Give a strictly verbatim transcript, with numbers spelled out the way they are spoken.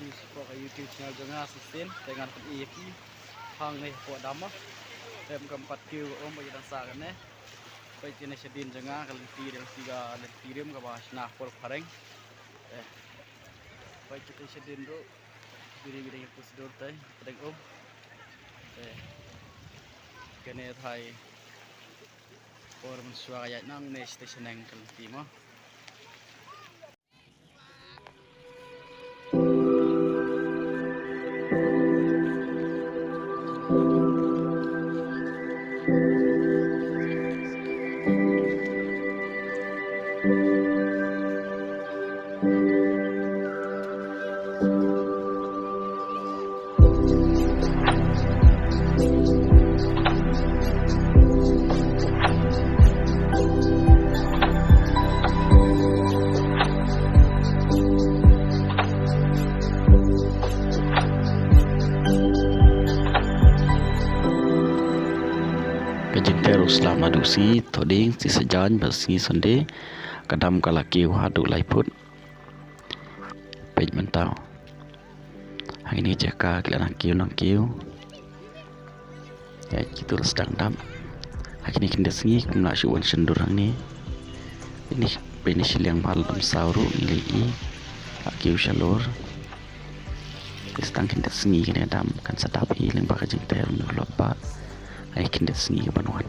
Sha ka YouTube channel jong nga sa shisien, te ngan pyni ïa phi hangne hapoh dam mo. Te ym kam pat kiew ka um ba ïa dang sah kane. Peit kane shadien jong nga ka lynti, lynti ka lynti rim kaba shna por phareng. Te peit kane shadien ruh. Biri biri ka pus dur te pdeng um. Te kane thai por mynshuwa ka ïaid nangne sha shneng ka lynti mo. Ka jingteh ruh slam naduh sngi Thohdieng, sngi Saitjaiñ bad sngi Sunday. Ka dam ka la kiew haduh lai phut. Peit mynta. Hangne jaka ki la nang kiew nang kiew. Ïa kito la sdang dap. Ha kine khyndiat sngi kim lah shuh ban shon dur hangne. Ine, ine shiliang bha la dam saw ruh ngi la ïohi. La kiew shalor. Te sdang khyndiat sngi kane ka dam kan sa dap hi lyngba ka jingteh ruh ngi la lap ba ha kine khyndiat sngi ban wan.